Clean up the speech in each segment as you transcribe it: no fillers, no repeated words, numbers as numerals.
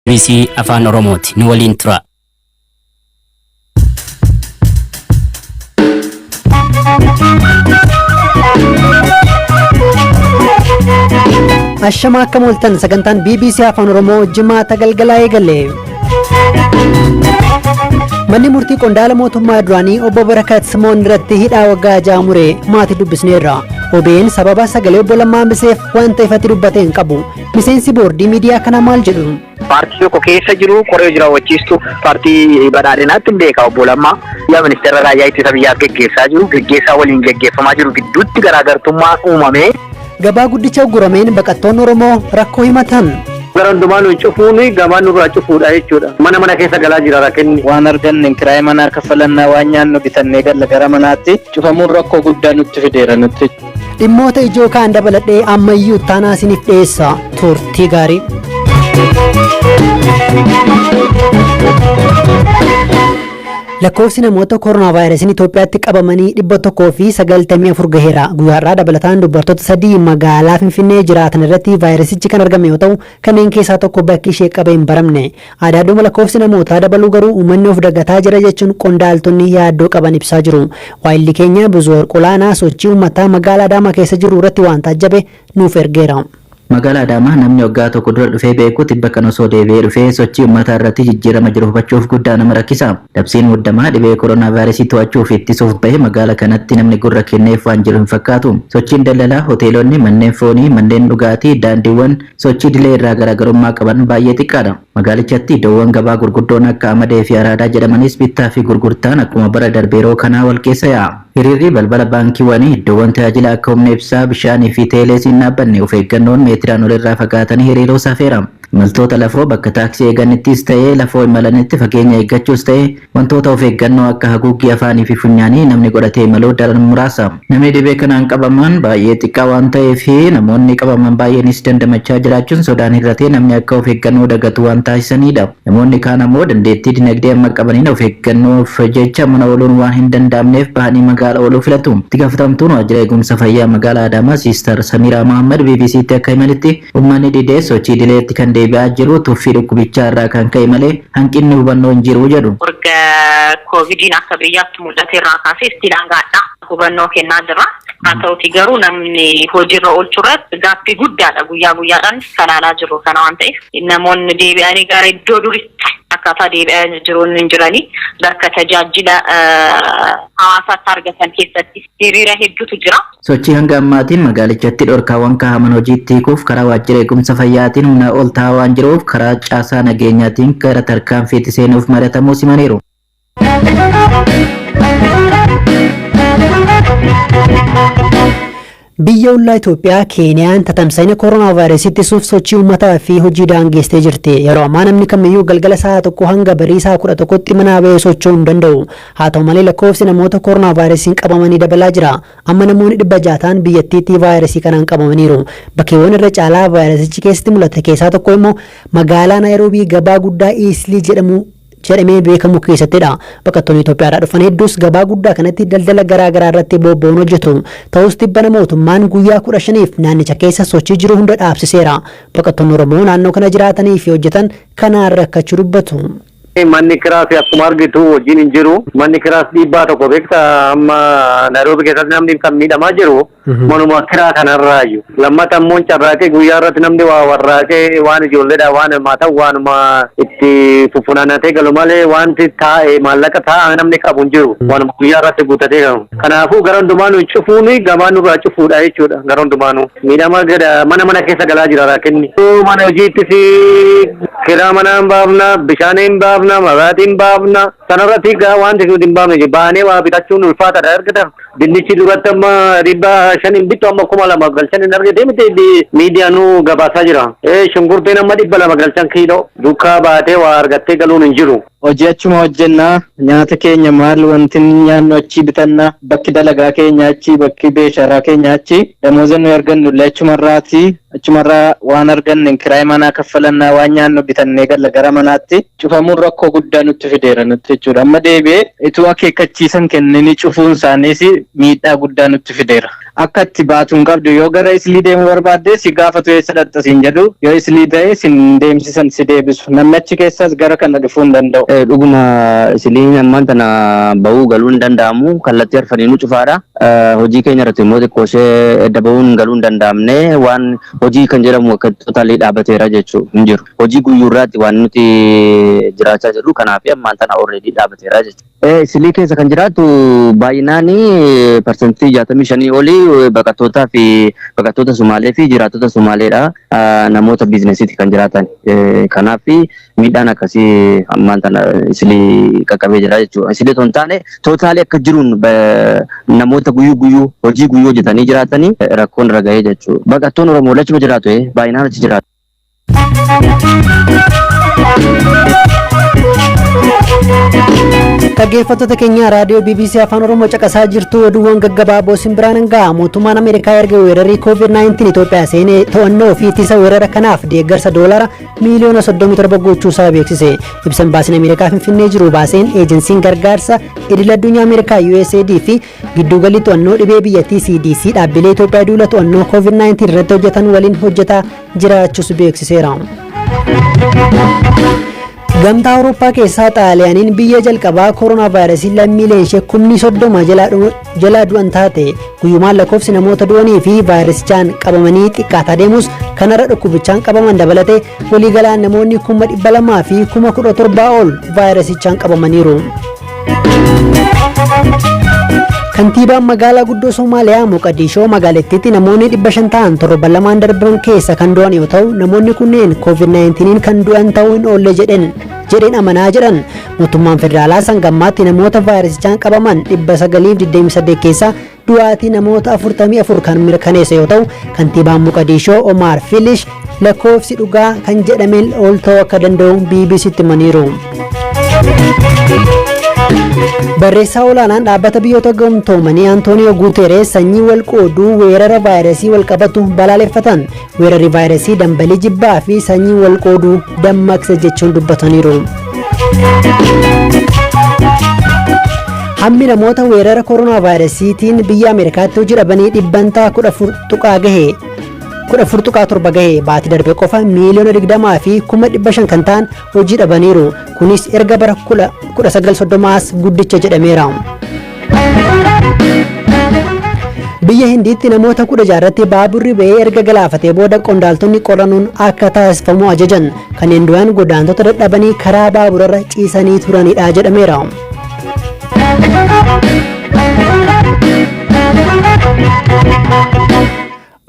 BBC Afaan Oromooti. Nu waliin tura. Ashama akkam ooltan sagantaan BBC Afaan Oromoo jimaata galgalaa eegale. Manni murtii qondaala mootummaa duraanii obbo Barakat Simoon irratti hidhaa waggaa 6 mure maatii dubbisneerra. OBN sababa sagalee obbo Lammaa hambiseef wanta ifatti dubbate hin qabu. Miseensi boordii miidiyaa kanaa maal jedhu? Paartii tokko keessa jiru koree hojii raawwachiistuu paartii badhaadhinaatti hin beeka obbo Lammaa. Yaa ministeera raayyaa ittisa biyyaaf geggeessaa jiru geggeessaa waliin geggeeffamaa jiru gidduutti garaagartummaan uumamee. Gabaa guddicha uggurameen baqattoonni Oromoo rakkoo himatan. Gara hundumaa nuyi cufuun gabaa nurraa cufuudha jechuudha. Mana mana keessa galaa jira rakkinni. Waan arganne kiraayii manaa kaffalannaa waan nyaannu bitannee galla gara manaatti cufamuun rakkoo guddaa nutti fideera nutti. Dhimmoota ijoo kaan dabaladhee ammayyuu ittaanaa isiniif dhiyeessa. Turtii gaarii. Lakkoofsi namoota koronaa vaayirasiin Itoophiyaatti qabamanii 194 gaheera. Guyyaa har'aa dabalataan dubartoota sadii magaalaa Finfinnee jiraatan irratti vaayirasichi kan argame yoo ta'u, kanneen keessaa tokko bakki ishee qabe hin baramne. Adaaduma lakkoofsi namootaa dabaluu garuu uummanni of dagataa jira jechuun qondaaltonni yaaddoo qaban ibsaa jiru. Waayilli keenya Buzuwarq Olaanaa sochii uummataa magaalaa Adaamaa keessa jiru irratti waan taajjabe nuuf ergeera. Magaalaa Adaamaa namni waggaa tokko dura dhufee beeku tibba kana osoo deebi'ee dhufee sochii uummataa irratti jijjiirama jiru hubachuuf guddaa nama rakkisa. Labsiin muddamaa dhibee koronaavaayirasii to'achuu fi ittisuuf bahe magaala kanatti namni gurra kenneef waan jiru hin fakkaatu. Sochiin daldalaa, hoteelonni, manneen foonii, manneen dhugaatii, daandiiwwan sochii dilee irraa garaagarummaa qaban baay'ee xiqqaadha. Magaalichatti iddoowwan gabaa gurguddoon akka Amadee fi Araadaa jedhamanis bittaa fi gurgurtaan akkuma bara darbe yeroo kanaa wal keessa yaa'a. Hiriirri balbala baankiiwwanii, iddoowwan tajaajila akka humna ibsaa, bishaanii fi teelees hin dhaabbanne. Of eeggannoon meetiraan walirraa fagaatanii hiriiruus hafeera. Imaltoota lafoo bakka taaksii eeganittis ta'ee lafoo imalanitti fageenya eeggachuus ta'e wantoota of eeggannoo akka haguuggii afaanii fi funyaanii namni godhatee imaluu daran muraasa. Namni dhibee kanaan qabaman baay'ee xiqqaa waan ta'eef namoonni qabaman baay'eenis dandamachaa jiraachuun sodaan hir'atee namni akka of eeggannoo dagatu waan taasisaniidha. Namoonni kaan ammoo dandeettii dinagdee amma qabaniin of eeggannoof jecha mana ooluun waan hin danda'amneef bahanii magaala ooluu filatu. Itti gaafatamtuun waajjira eegumsa fayyaa magaalaa Adaamaa Siistar Samiiraa Mahammad BBCtti akka himanitti uummanni didee sochii idileetti kan deebi'aa jiru tuffii dhukkubichaa irraa kan ka'e malee hanqinni hubannoo hin jiru jedhu. Erga koovidiin akka biyyaatti mul'ate irraa kaasee still hanga har'aa hubannoo kennaa jirra. Haa ta'uti garuu namni hojiirra oolchuu irratti gaaffii guddaadha. Guyyaa guyyaadhaan kalaalaa jirru kana waan ta'eef namoonni deebi'anii gara iddoo duritti akkaataa deebi'aa jiruun hin jiranii bakka tajaajila hawaasaatti argatan keessatti hiriira hedduutu jira. Sochii hanga ammaatiin magaalichatti dhorkaawwan kaahaman hojiitti hiikuuf karaa waajjira eegumsa fayyaatiin humnaa ol ta'aa waan jiruuf karaa caasaa nageenyaatiin gara tarkaanfiitti seenuuf mari'atamuu simaniiru. Biyya ollaa Itoophiyaa Keeniyaan tatamsa'ina koronaa vaayirasii ittisuuf sochii uummataa fi hojii daangeessitee jirti. Yeroo ammaa namni kamiyyuu galgala sa'a 1 hanga barii sa'a 11tti manaa ba'ee socho'uu hin danda'u. Haa ta'u malee lakkoofsi namoota koronaa vaayirasiin qabamanii dabalaa jira. Amma namoonni 600 ta'an biyyattiitti vaayirasii kanaan qabamaniiru. Bakkeewwan irra caalaa vaayirasichi keessatti mul'ate keessaa tokko immoo magaalaa Naayiroobii gabaa guddaa Iislii jedhamu jedhamee beekamu keessattidha. Baqattoonni Itoophiyaarraa dhufan hedduus gabaa guddaa kanatti daldala garaa garaa irratti bobba'uun hojjetu. Ta'us tibbana mootummaan guyyaa 15f naannicha keessa sochii jiru hunda dhaabsiseera. Baqattoonni Oromoo naannoo kana jiraatanii fi hojjetan kanaan rakkachuu dubbatu. Manni kiraas akkuma argitu hojiin hin jiru. Manni kiraas dhiibbaa tokko beekta amma Naayiroobii keessatti namni kan miidhamaa jiru manuma kiraa kanarraayyuu. Lammata immoo carraaqee guyyaa irratti namni waa warraaqee waan ijoolleedha waan hirmaa ta'u waanuma itti fufunaanatee galu malee wanti taa'e maallaqa taa'aa namni qabu hin jiru. Waanuma guyyaa irratti guutatee galu. Kanaafuu gara hundumaanuu cufuun gabaa nurraa cufuudha jechuudha gara hundumaanuu. Miidhama gada mana mana keessa galaa jira rakkinni. Mana hojiittis kiraa manaa hin baafna, bishaan hin baafna, mabaatii hin baafna. Sanarratti gaa wanti nuti hin baafne baanee waa bitachuun ulfaataadha argita. Dinnichi duratti amma 500 hin bittu amma 2000 galchan hin argite miti miidiyaanuu gabaasaa jira. Shunkurtiin amma 200 galchan kiiloo duukaa baatee waa argattee galuun hin jiru. Hojii achuma hojjennaa nyaata keenya maal wanti nyaannu achii bitannaa bakki dalagaa keenya achii bakki beesharaa keenya achii damooza nuyi argannu illee achumarraati achumarraa waan arganne kiraayii manaa kaffalannaa waan nyaannu bitannee galla gara manaatti cufamuun rakkoo guddaa nutti fideera nutti jechuudha. Amma deebi'ee ituu akeekkachiisan kennanii cufuun isaaniis miidhaa guddaa nutti fideera. Akka itti baatu hin qabdu. Yoo gara Islii deemuu barbaadde si gaafatu, eessa dhaqxa siin jedhu. Yoo Islii ta'e sin deemsisan, si deebisu. Namni achi keessaas gara kana dhufuu hin danda'u. Dhuguma Isliin ammaan tana bahuu galuu hin danda'amu, kallattii arfaniinuu cufaadha. Hojii keenya irratti immoo xiqqoo ishee edda bahuun galuu hin danda'amne, waan hojii kan jedhamu akka totally dhaabateera jechuu hin jiru. Hojii guyyuurraatti waan nuti jiraachaa jirru, kanaaf ammaan tana already dhaabateera jechuudha. Islii keessa kan jiraatu baay'inaan 65% olii baqattootaa fi baqattoota Sumaalee fi jiraattota Sumaaleedha. Namoota biizinesiiti kan jiraatan. Kanaaf miidhaan akkasii ammaan tana Islii qaqqabee jira jechuudha. Islii otoo hin taane totally akka jiruun namoota guyyuu guyyuu hojii guyyuu hojjetanii jiraatanii rakkoon irra gahee jechuudha. Baqattoonni Oromoo achuma jiraatu, baay'inaan achi jiraatu. Dhaggeeffattoota keenya, raadiyoo BBC Afaan Oromoo caqasaa jirtu. Oduuwwan gaggabaaboo simbiraan ga'a. Mootummaan Ameerikaa erga weerarri COVID-19 Itoophiyaa seenee to'annoo fi ittisa weerara kanaaf deeggarsa doolara miiliyoona 37 gochuusaa beeksise. Ibsa imbaasiin Ameerikaa Finfinnee jiru baaseen, eejensiin gargaarsa idil addunyaa Ameerikaa USAID fi gidduugalli to'annoo dhibee biyyattii CDC dhaabbilee Itoophiyaa duula to'annoo COVID-19 irratti hojjetan waliin hojjetaa jiraachuus beeksiseera. Gamtaa Awurooppaa keessaa Xaaliyaaniin biyya jalqabaa koronaa vaayirasii lammiileen ishee 30,000 jalaa du'an taate. Guyyumaan lakkoofsi namoota du'anii fi vaayirasichaan qabamanii xiqqaataa deemus, kanarra dhukkubichaan qabaman dabalatee waliigalaan namoonni 217,000 ol vaayirasichaan qabamaniiru. Kantiibaan magaalaa guddoo Somaaliyaa Moqadishoo magaalattiitti namoonni 500 ta'an torban 2n darban keessa kan du'an yoo ta'u, namoonni kunneen COVID-19 kan du'an ta'uu hin oolle jedheen amanaa jedhan. Mootummaan federaalaa sangammaatti namoota vaayirasichaan qabaman 928 keessaa du'aatii namoota 44 kan mirkaneesse yoo ta'u, kantiibaan Moqadishoo Omar Filish lakkoofsi dhugaa kan jedhameen ol ta'uu akka danda'u BBCtti himaniiru. Barreessaa olaanaan dhaabbata biyyoota gamtoomanii Antooniyoo Guuterees sanyii wal qooduu weerara vaayirasii wal qabatu balaaleffatan. Weerarri vaayirasii dambalii jibbaa fi sanyii wal qooduu dammaqsa jechuun dubbataniiru. Hammi namoota weerara koronaa vaayirasiitiin biyya Ameerikaatti hojii dhabanii dhibbantaa 14 tuqaa gahe 14.7 gahe. Baatii darbe qofa 20,500,000 kan ta'an hojii dhabaniiru. Kunis erga bara 1930 guddicha jedhameera. Biyya Hindiitti namoota 16 irratti baaburri ba'ee erga galaafatee booda qondaaltonni qorannoon akka taasifamu ajajan. Kanneen du'an godaantota dadhabanii karaa baaburarra ciisanii turanidha jedhameera.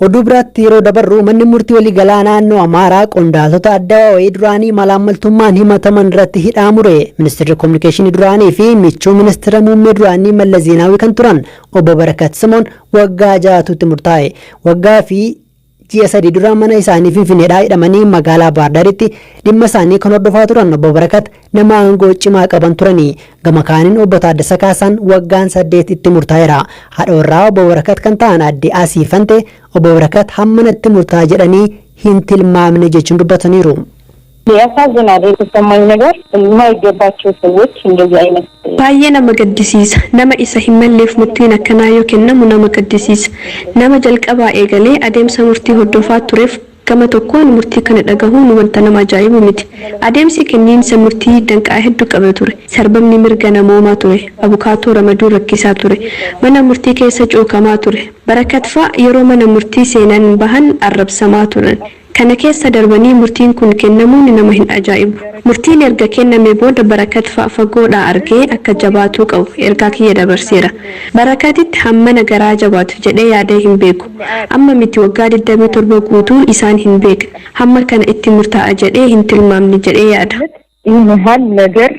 Oduu biraatti yeroo dabarru, manni murtii waliigalaa naannoo Amaaraa qondaaltota adda waa'ee duraanii malaammaltummaan himataman irratti hidhaa mure. Ministeerri Kominikeeshinii duraanii fi michuu ministeera muummee duraanii Mallas Zeenaawii kan turan obbo Barakat Simoon waggaa 6tu murtaa'e. Waggaa fi ji'a 3 dura mana isaanii Finfinneedhaa hidhamanii magaalaa Baardaaritti dhimma isaanii kan hordofaa turan obbo Barakat nama aangoo cimaa qaban turanii. Gama kaaniin obbo Taaddasa Kaasaan waggaan 8 itti murtaa'eera. Haadha warraa obbo Barakat kan ta'an aadde Asii Fante obbo Barakat hamma natti murtaa'a jedhanii hin tilmaamne jechuun dubbataniiru. ያሳዝናል። የተሰማኝ ነገር የማይገባቸው ሰዎች እንደዚህ አይነት Baay'ee nama gaddisiisa. Nama isa hin malleef murtiin akkanaa yoo kennamu nama gaddisiisa. Nama jalqabaa eegalee adeemsa murtii hordofaa tureef gama tokkoon murtii kana dhagahuun wanta nama ajaa'ibu miti. Adeemsi kenniinsa murtii danqaa hedduu qaba ture. Sarbamni mirga namoomaa ture. Abukaatoo ramaduu rakkisaa ture. Mana murtii keessa cuukamaa ture. Barakat fa'a yeroo mana murtii seenan bahan arrabsamaa turan. Kana keessa darbanii murtiin kun kennamuun nama hin ajaa'ibu. Murtiin erga kenname booda Barakat fa'a fagoodhaa argee akka jabaatuu qabu ergaa kiyya dabarseera. Barakatitti hammana garaa jabaatu jedhee yaadee hin beeku. Amma miti, waggaa 27 guutuu isaan hin beekne. Hamma kana itti murtaa'a jedhee hin tilmaamne jedhee yaada. ይህን ያህል ነገር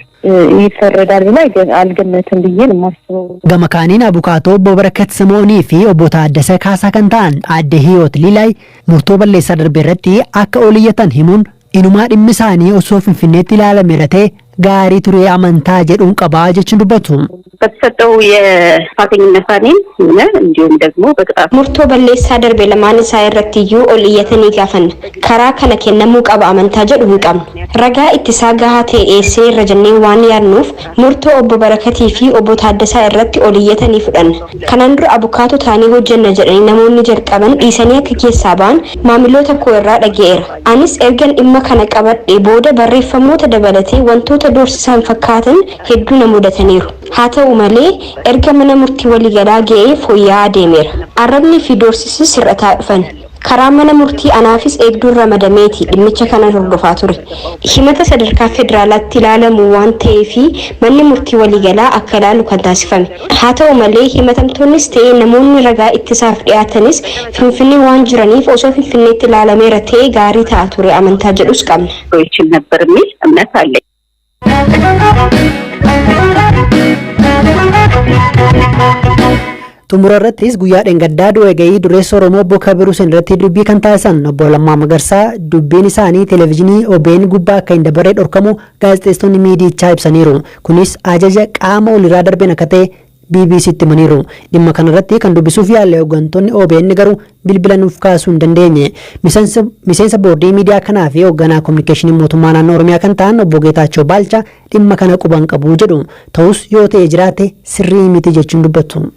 ይፈረዳል ብሎ አልገመትም ብዬ ነው የማስበው። Gama kaaniin abukaatoo obbo Barakat Simoonii fi obbo Taaddasa Kaasaa kan ta'an aadde Hiyoot Lilaay murtoo balleessaa darbe irratti akka ol iyyatan himuun, inumaa dhimmi isaanii osoo Finfinneetti ilaalameera ta'e gaarii ture amantaa jedhuun qabaa jechuun dubbatu. በተሰጠው የጥፋተኝነት ውሳኔም ሆነ እንዲሁም ደግሞ በቅጣት Murtoo balleessaa darbe lamaan isaa irratti iyyuu ol iyyatanii gaafanna. Karaa kana kennamuu qaba amantaa jedhu hin qabnu. Ragaa ittisaa gahaa ta'e dhiyeessee irra jennee waan yaadnuuf murtoo obbo Barakatii fi obbo Taaddasaa irratti ol iyyatanii fudhanna. Kanaan dura abukaatoo taanee hojjenna jedhanii namoonni jalqaban dhiisanii akka keessaa ba'an maamiloota koo irraa dhaga'eera. Anis ergan dhimma kana qabadhe booda barreeffamoota dabalatee wantoota doorsisan fakkaatan hedduu na mudataniiru. Haa ta'u malee erga mana murtii waliigalaa ga'ee fooyya'aa deemeera. Arrabni fi doorsisni hir'ataa dhufan. Karaa mana murtii anaafis eegduun ramadameeti dhimmicha kana hordofaa ture. Himata sadarkaa federaalaatti ilaalamu waan ta'eefi manni murtii waliigalaa akka ilaalu kan taasifame. Haa ta'u malee himatamtoonnis ta'e namoonni ragaa ittisaaf dhiyaatanis Finfinnee waan jiraniif osoo Finfinneetti ilaalameera ta'e gaarii ta'a ture amantaa jedhus qabna. ይችል ነበር የሚል እምነት አለኝ። Xumura irrattis guyyaa dheengaddaa du'e ga'ii dureessa Oromoo obbo Kabir Hussein irratti dubbii kan taasisan obbo Lammaa Magarsaa dubbiin isaanii televezyiinii OBN gubbaa akka hin dabarre dhorkamu gaazexeessitoonni miidiyichaa ibsaniiru. Kunis ajaja qaama olirraa darbeen akka ta'e BBCtti himaniiru. Dhimma kanarratti kan dubbisuuf yaalle hooggantoonni OBN garuu bilbila nuuf kaasuu hin dandeenye. Miseensa boordii miidiyaa kanaa fi hoogganaa kominikeeshinii mootummaa naannoo Oromiyaa kan ta'an obbo Geetaachoo Baalchaa dhimma kana quban qabu jedhu. Ta'us yoo ta'e jiraate sirrii miti jechuun dubbatu.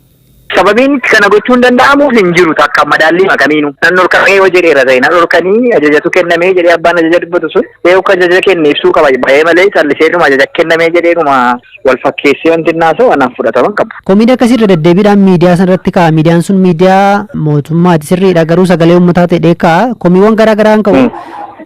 Sababiin kana gochuun danda'amuuf hin jiru takka madaallii makamiinu. Nan dhorkamee yoo jedheera ta'e nan dhorkanii ajajatu kennamee jedhee abbaan ajaja dubbatu sun yoo akka ajaja kenne ibsuu qaba. Baay'ee malee calliseedhuma ajaja kennamee jedheedhuma wal fakkeessee wanti naasa'u anaaf fudhatama qabu. Komiin akkasii irra deddeebiidhaan miidiyaa sana irratti ka'a. Miidiyaan sun miidiyaa mootummaati sirriidha garuu sagalee uummataa ta'ee ka'a. Komiiwwan garaa garaa hin qabu.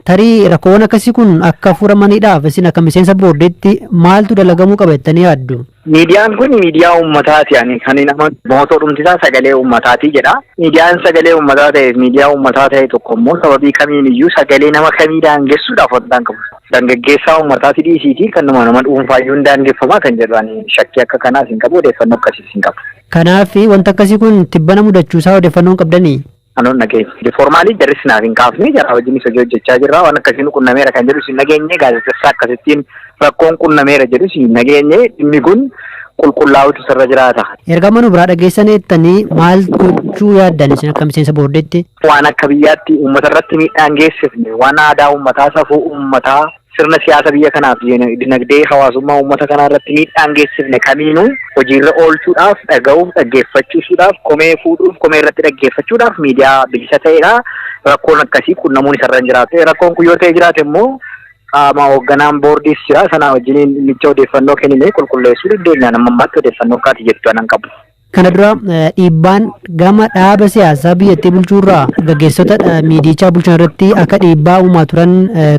Tarii rakkoowwan akkasii kun akka furamaniidhaaf isin akka miseensa boordiitti maaltu dalagamuu qaba jettanii yaaddu? Miidiyaan kun miidiyaa uummataati. Yani kan nama mootoo dhumtisaa sagalee uummataati jedha. Miidiyaan sagalee uummataa ta'e miidiyaa uummataa ta'e tokko immoo sababii kamiin iyyuu sagalee nama kamii daangessuudhaaf wanta hin qabu. Dargaggeessaa uummataati dhiisiitii kan nama dhuunfaayyuu hin daangeffamaa kan jedhu ani shakkii akka kanaas hin qabu, odeeffannoo akkasiis hin qabu. Kanaaf wanta akkasii kun tibbana mudachuusaa odeeffannoo hin qabdanii? Anoon nageenya. Formally jarris naaf hin kaafne, jara wajjinis hojii hojjechaa jirra. Waan akkasii nu qunnameera kan jedhus hin nageenye, gaazexessaa akkasittiin rakkoon qunnameera jedhus hin nageenye, dhimmi kun qulqullaa'utu sirra jiraata. Erga mana biraa dhageessan jettanii maal gochuu yaaddan isin akka miseensa boordiitti? Waan akka biyyaatti uummata irratti miidhaan geessifne, waan aadaa uummataa, safuu uummataa, sirna siyaasa biyya kanaaf dinagdee hawaasummaa uummata kanaa irratti miidhaan geessifne kamiinuu hojiirra oolchuudhaaf, dhaga'uuf, dhaggeeffachuudhaaf, komee fuudhuuf, komee irratti dhaggeeffachuudhaaf miidiyaa bilisa ta'edha. Rakkoon akkasii qunnamuun isarra hin jiraatu. Rakkoon kun yoo ta'e jiraate immoo qaama hoogganaan boordiis jira. Sana wajjiniin dhimmicha odeeffannoo kenninee qulqulleessuu dandeenya. Nama ammaatti odeeffannoo akkaati jettu anan qabu. Kana dura dhiibbaan gama dhaaba siyaasaa biyyattii bulchuurraa gaggeessota miidiyichaa bulchan irratti akka dhiibbaa uumaa turan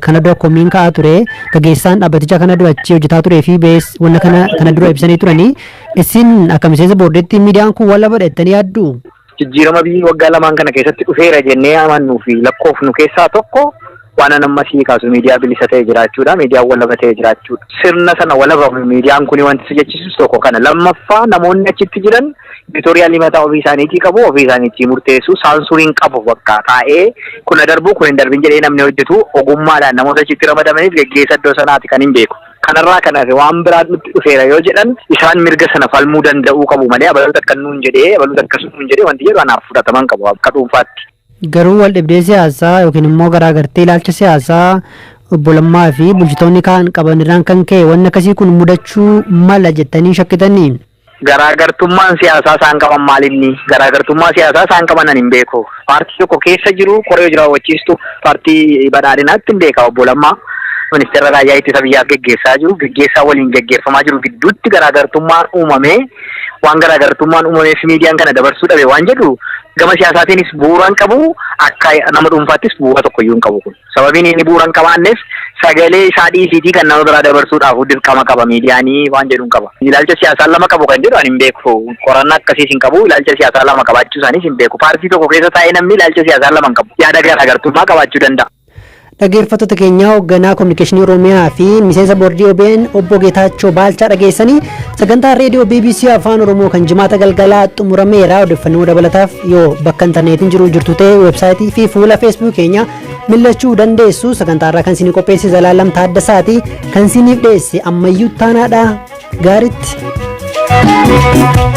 kana dura komiin ka'aa ture. Gaggeessaan dhaabbatichaa kana dura achi hojjetaa turee fi bees wanna kana kana dura ibsanii turanii. Isin akka miseensa boordiitti miidiyaan kun walaba jettanii yaaddu? Jijjiirama biyyi waggaa lamaan kana keessatti dhufeera jennee amannuu fi lakkoofnu keessaa tokko waan an amma sii kaasu miidiyaa bilisa ta'e jiraachuudha. Miidiyaan walaba ta'e jiraachuudha. Sirna sana walaba miidiyaan kun wanti si jechisiisu tokko kana. Lammaffaa, namoonni achitti jiran editorial mataa ofii isaaniitii qabu, ofii isaaniitii murteessu, saansuriin qabu, bakka taa'ee kun darbu kun hin darbin jedhee namni hojjetu ogummaadhaan namoota achitti ramadamaniif geggeessa iddoo sanaati kan hin beeku. Kanarraa kanaaf waan biraan nutti dhufeera yoo jedhan isaan mirga sana falmuu danda'uu qabu malee abaluuta akka nuun jedhee, abaluuta akkas nuun jedhee wanti jedhu anaaf fudhataman qabu akka dhuunfaatti. Garuu wal dhibdee siyaasaa yookiin immoo garaagartee ilaalcha siyaasaa obbo Lammaa fi bulchitoonni kaan qaban irraan kan ka'e wanni akkasii kun mudachuu mala jettanii shakkitanii? Garaagartummaan siyaasaa isaan qaban maalinni? Garaagartummaa siyaasaa isaan qaban ani hin beeku. Paartii tokko keessa jiru, koree hojii raawwachiistu paartii badhaadhinaatti hin beeka obbo Lammaa. Ministeera raayyaa ittisa biyyaa geggeessaa jiru, geggeessaa waliin geggeeffamaa jiru gidduutti garaagartummaan uumamee, waan garaagartummaan uumameef miidiyaan kana dabarsuu dhabe waan jedhu gama siyaasaatiinis bu'uuraan qabu, akka nama dhuunfaattis bu'uura tokkoyyuu hin qabu kun. Sababiin inni bu'uura hin qabaanneef sagalee isaa dhiisiitii kan nama biraa dabarsuudhaaf dirqama qaba miidiyaanii waan jedhu hin qaba. Ilaalcha siyaasaa lama qabu kan jedhu ani hin beeku. Qorannaa akkasiis hin qabu. Ilaalcha siyaasaa lama qabaachuu isaaniis hin beeku. Paartii tokko keessa taa'ee namni ilaalcha siyaasaa lama hin qabu. Yaada garaagartummaa qabaachuu danda'a. Dhaggeeffattoota keenya, hoogganaa kominikeeshinii Oromiyaa fi miseensa boordii OBN obbo Geetaachoo Baalchaa dhageessanii, sagantaa reediyoo BBC Afaan Oromoo kan jimaata galgalaa xumurameera. Odeeffannoo dabalataaf yoo bakka intarneetiin jiru jirtu ta'e weebsaayitii fi fuula Feesbuuk keenya Millachuu dandeessu. Sagantaarraa kan isinii qopheesse Zalaalam Taaddasaati. Kan isiniif dhiyeesse Ammayyuu Taanaadha. Gaaritti.